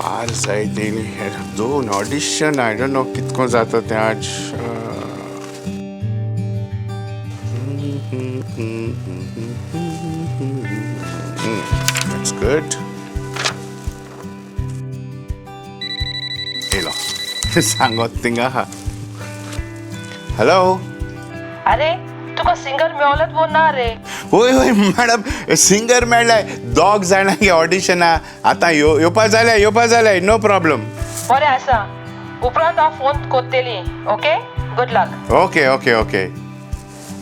Bar जायत येयली. दोन ऑडिशन, I don't know कितको जाता तें आज. That's good. येयलो सांगत थिंगा आहा. हॅलो. अरे, तुका सिंगर मेवलेत वो ना रे? होय होय मॅडम, सिंगर मेळ्ळाय. दोग जाणांगे ऑडिशना आतां यो येवपा जाल्यार, येवपा जाल्यार नो प्रॉब्लम. बरें आसा, उपरांत हांव फोन कोत्तेली. Okay, good luck. Okay okay okay.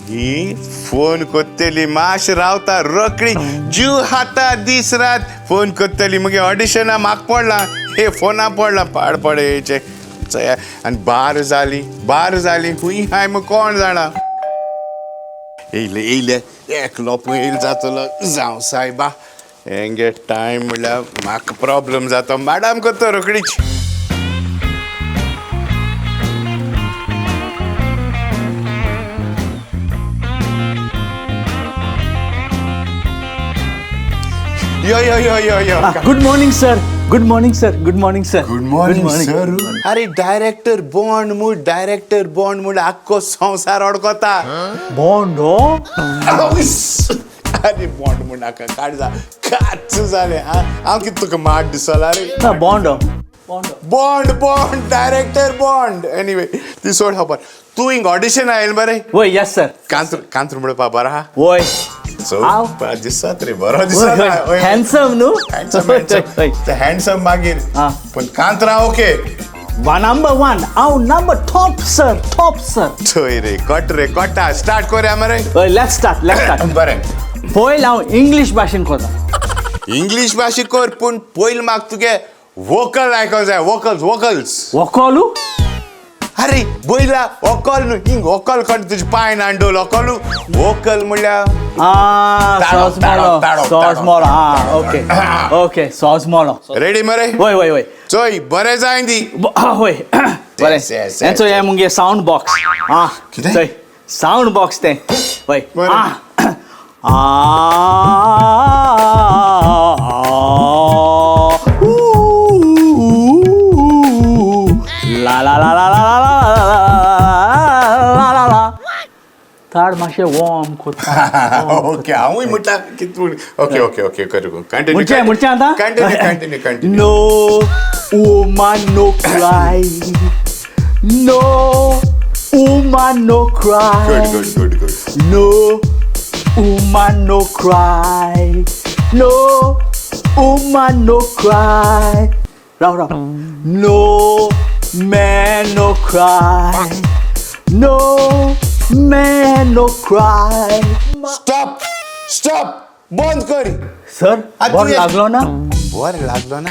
ही फोन कोत्तली, मातशें रावता, रोखडी जीव खाता. दीस रात फोन कोत्तली. मगीर ऑडिशना म्हाका पडलां, हे फोना पडलां. पाड पडे चया. आनी बार जाली, बार जाली. खूंय हाय मग कोण जाणा. येयले येयले, एकलो पळय येयल जातलो. जावं सायबा, हेंगे टायम म्हणल्यार म्हाका प्रॉब्लम जाता. मॅडम करता रोखडीच. यो यो यो यो यो. Good morning sir, good morning sir, good morning sir. Good morning sir. अरे डायरेक्टर बॉन्ड म्हूण, डायरेक्टर बॉन्ड म्हूण आख्खो संवसार अडकता. बॉन्ड हो. अरे बॉन्ड म्हूण नाका, काड जा काच जालें. हांव कितें तुका माट दिसला रे? ना, बॉन्ड हो. Bond bond director bond. Anyway, ती सोड खबर. तूं हिंग ऑडिशन आयल मरे? वय, येस सर. कांत्र कांत्र म्हणपा बरो आहा. वय. सो हांव? दिसत रे, बरो दिसत. हँडसम न्हू? हँडसम. हँडसम मागीर. आं. पण कांत्रा ओके. नंबर वन हांव, number top sir, top sir. चोय रे, कट रे, कटा. स्टार्ट करूया मरे. हय, let's start, let's start. बरें. पयलीं हांव इंग्लीश भाशेन कोता. इंग्लीश भाशे कर, पूण पयलीं म्हाका तुगे वोकल आयकोंक जाय. Vocals, vocals. वोकोलू? अरे बैला, वोकल न्हू. हिंग वोकल कोण तुजे पांय नांडोल वोकलू. वोकल म्हणल्यार आ, ताळो, सॉस मोलो. ताळो, सॉस ताळो. मोलो. आ, ओके ओके, सॉस मोलो. रेडी मरे? वय वय वय. चोय, बरें जाय दी. वय, बरें. Yes, yes, yes, हेंचो हें मुगे सावंड बॉक्स. आ. कितें? चोय, सावंड बॉक्स तें. वय. बरें. आ आ ऊ, ला ला ला ला ला ला ला ला ला. ताड मातशें वॉर्म कोता. ओके, हांवूय म्हणटा कितें. ओके ओके ओके, कर, कंटिन्यू. म्हणचें म्हणचें आतां. Continue, continue, continue. No woman no cry. No woman no cry. Good good good good. No woman no cry. No woman no cry. राव राव. No man no cry. No man no cry. Stop, stop, बंद कर. Sir, आ, बरो तुवें- लागलो ना? बरें लागलो ना.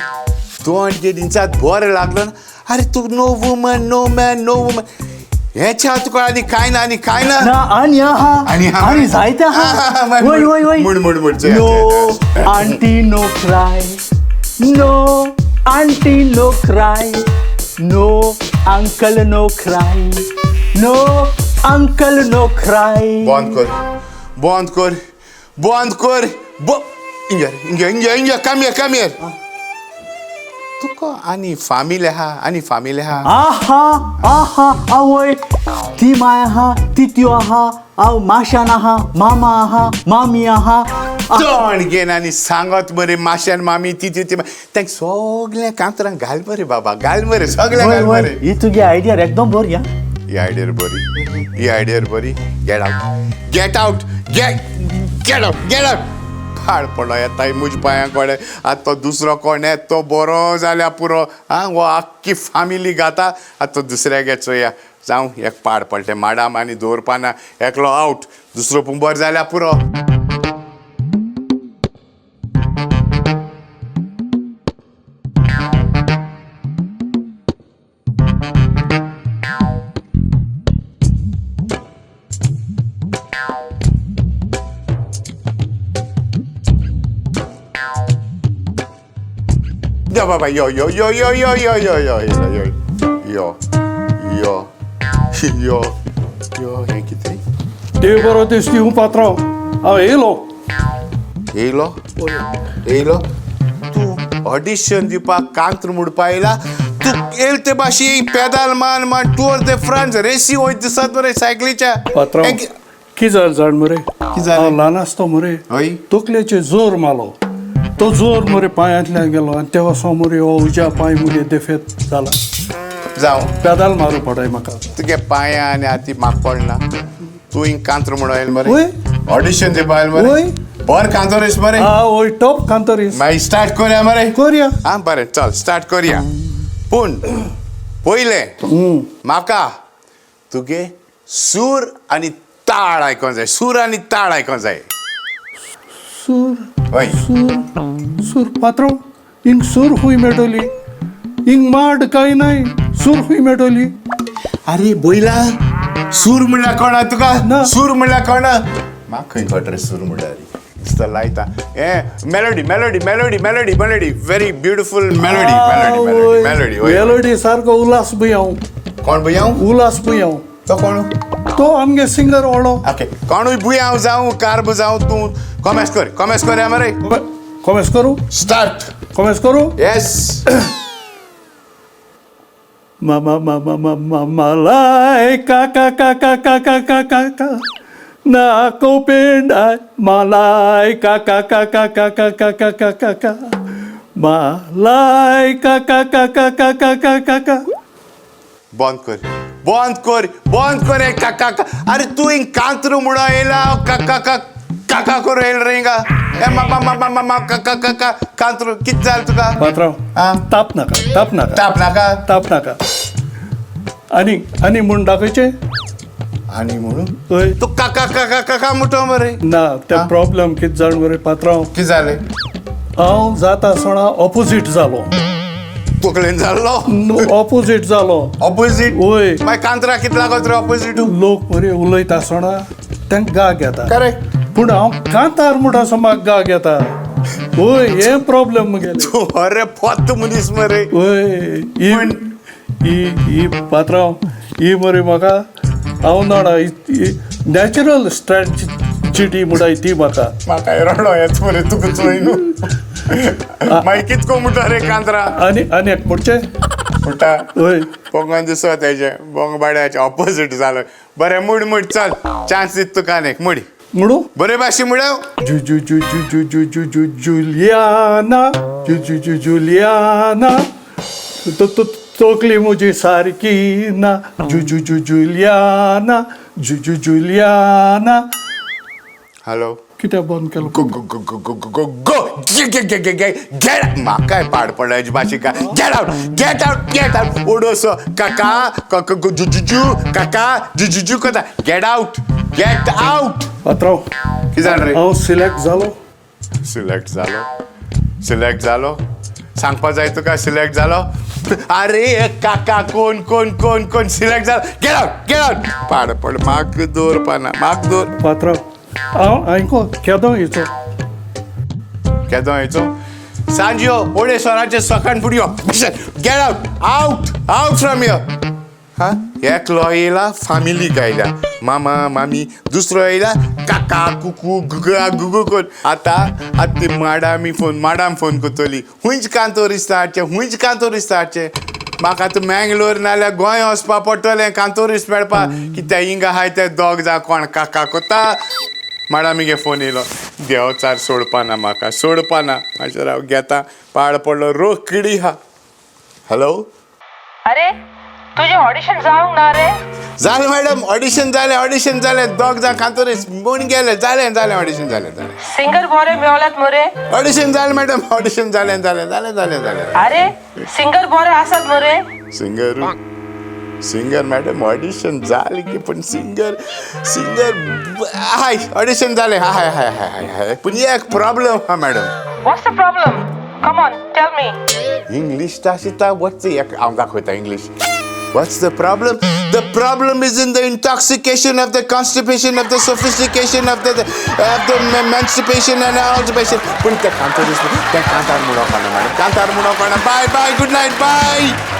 तोंड जे दिसात बरें लागलो ना. अरे तूं no woman no man no woman हेच्या तुका आनी कांय ना, आनी कांय ना. ना, आनी आहा. आनी आहा. आनी जायते आहा. आहा, म्हण, वय वय वय. म्हण, म्हण, म्हण, चोय, नो चोय. Aunty no cry, no aunty no cry, no uncle no cry, no uncle no cry. बंद कर, बंद कर, बंद कर. इंगे इंगे इंगे इंगे, कम here, come here. तुका आनी फामिली आहा? आनी फामिली आहा? आहा आहा, आवय ती माय आहा, तित्यो आहा, हांव माशान आहा, मामा आहा, मामी आहा. तोंड घेन आनी सांगत मरे माश्यान मामी ती ती ती. तांकां सगळें कांतरांक घाल मरे बाबा, घाल मरे सगळें, वय घाल वय मरे. ही तुगी आयडिया एकदम बरी हा. ही आयडिया बरी, ही आयडिया बरी. Get out, get out, get get out, get out. पाड पडलो येताय म्हज्या पांयां कडेन. आतां तो दुसरो कोण येता तो बरो जाल्यार पुरो. आं, हो आख्खी फामिली घाता. आतां तो दुसऱ्यागे चोया. जावं, एक पाड पडलें माडाम आनी दवरपाना. एकलो आवट, दुसरो पूण बरो जाल्यार पुरो. यो बाबा, यो यो यो यो यो यो यो यो यो यो यो यो यो. हें कितें? देव बरो दीस दिवं पात्रांव, हांव येयलो. येयलो येयलो तूं? ऑडिशन दिवपाक कांत्र मुडपा येयला तूं येयल ते भाशेन पेदाल मान मान टूर दे फ्रांस रेसी वयत दिसत मरे सायकलीच्या. पात्रांव, की जालें जाण मरे? की जालें? हांव ल्हान आसतो मरे, हय. तकलेचेर जोर मारलो, तो जोर मरे पांयांतल्यान गेलो आनी ते वचोन मरे हो उज्या पांय मुगे देफेत जाला. जावं. पेदाल मारूं पडाय म्हाका. तुगे पांया आनी हाती म्हाका पडना. तूं हिंग कांत्र म्हणून आयल मरे? वय. ऑडिशन दिवपा आयल मरे? वय. बर कांतोरीस मरे? हा वय, टॉप कांतोरीस. मागीर स्टार्ट करया मरे? करया. आं बरें, चल स्टार्ट करया. पूण पयलें म्हाका तुगे सूर आनी ताळ आयकोंक जाय. सूर आनी ताळ आयकोंक जाय. सूर? हय. सूर सूर पात्रांव, हिंग सूर खूंय मेळटली? हिंग माड कांय नाय, सूर खूंय मेळटली? अरे बोयला, सूर म्हणल्यार कोणा तुका? ना. सूर म्हणल्यार कोणा? म्हाका खंय कळटा रे सूर म्हणल्यार? दिसता लायता हे melody melody melody melody melody, very beautiful melody melody melody melody. Melody सारको उल्हास बुयांव. कोण बुयांव? उल्हास बुयांव. तो कोण? तो आमगे सिंगर व्हडलो. ओके, कोणूय बुयांव जावं कारब जावं, तूं कॉमेस कर, कॉमेस कर मरे. कॉमेस करूं? स्टार्ट. कॉमेस करूं? येस. मामा मामा मामा मलाई काका काका काका काका का ना कोपेंडाय मलाई काका काका काका काका काका का मलाई काका काका काका काका का. बंद कर, बंद कर, बंद कर हे काका का. अरे तूं हिंग कांतरू म्हणून येयला, काका का काका करून येयला रे हिंगा? हे मामा मामा मामा काका काका कांतरू कितें जालें तुका? पात्रांव, आं? ताप नाका, ताप नाका. ताप नाका. ताप नाका. आनी आनी म्हूण दाखयचें? आनी म्हणून? हय. तूं काका काका काका म्हणटा मरे. ना, ते प्रॉब्लम कितें जाण मरे पात्रांव? कितें जालें? हांव जाता आसतना ऑपोजीट जालो. तकलेन जाल्लो? ऑपोजीट जालो. ऑपोजीट? वय. मागीर कांतरा कितें लागत रे ऑपोजीट? लोक बरे उलयता आसतना तांकां गाग येता. करेक्ट. पूण हांव कांतार म्हणटा आसतना म्हाका गाग येता. वय, हे प्रॉब्लम मुगेले. तूं अरे फक्त मनीस मरे. वय, ही ही ही पात्रांव, ही मरे म्हाका हांव जाणा, नॅचरल स्ट्रॅटजी म्हणटाय ती म्हाका. म्हाका रडो येत मरे तुका चोय न्हू. मागीर कितको म्हणटा रे कांतरा? आनी आनी एक म्हणचें? म्हणटा. वय. बोंगान दिसता तेजें बोंग बाड्याचें ऑपोजीट जालो. बरें, मुड मुड, चल चान्स दित तुका आनी एक मुडी. म्हणू? बरे भाशेन म्हणव. जु जु जु जु जु जु जु जु जुलियाना जु जु जु जुलियाना तो तो तकली म्हजी सारकी ना जु जु जु जुलियाना जु जु जुलियाना. हॅलो. कित्याक बंद केलो? Go go go go go go go गे गे गे गे गे गेट. म्हाकाय पाड पडला हेजी भाशे काय. Get out, get out, get out. ओडोसो काका काका गो जु जु जु काका जु जु जु करता. Get out, get out. पात्रांव. कितें जालें रे? हांव सिलेक्ट जालो? सिलेक्ट जालो, सिलेक्ट जालो, सांगपा जाय तुका सिलेक्ट जालो? अरे काका कोण कोण कोण कोण सिलेक्ट जालो. Get out, get out. पाड पड, म्हाक दवरपाना, म्हाक दवर. पात्रांव, हांव आयको केदो हेचो? केदो हेचो? सांज यो, ओडे वरांचेर सकाळ फुडें यो. Get out, out, out from here. हा एकलो येयला, फामिलीक आयल्या, मामा मामी. दुसरो येयला, काका कुकू गुगा गुगू कर. आतां आतां ती माडामी फोन, माडाम फोन करतली. हुंयच कांतोर दिसता हाडचें, हुंयच कांतोर दिसता हाडचें. म्हाका आतां मँगलोर नाल्यार गोंय वचपा पडटलें कांतोरीस मेळपा. कित्याक हिंगा आहाय ते दोग जाण कोण काका कोता. माडामीगे फोन येयलो. देंवचार सोडपाना म्हाका, सोडपाना. मातशें राव, घेता. पाड पडलो, रोखडी हा. हॅलो. अरे, तुजें ऑडिशन जावंक ना रे? जालें मॅडम, ऑडिशन जालें, ऑडिशन जालें. दोग जाण कांतोरीस म्हूण गेले. जालें जालें, ऑडिशन जालें जालें. सिंगर बरे मेवल्यात मरे? ऑडिशन जालें मॅडम, ऑडिशन जालें जालें जालें जालें जालें. अरे, सिंगर बरे आसात मरे? सिंगर, सिंगर मॅडम, ऑडिशन जालें की, पूण सिंगर सिंगर हाय, ऑडिशन जालें, हाय हाय हाय हाय हाय, पूण एक प्रॉब्लम आहा madam. What's the problem? Come on, tell me. English ताशिता वच एक हांव दाखयता English. What's the problem? The problem is in the intoxication of the constipation of the sophistication of the emancipation and emancipation. पूण ते कांतार, ते कांतार म्हणोवपाना मॅडम, कांतार म्हणोवपाना. Bye bye, good night, bye.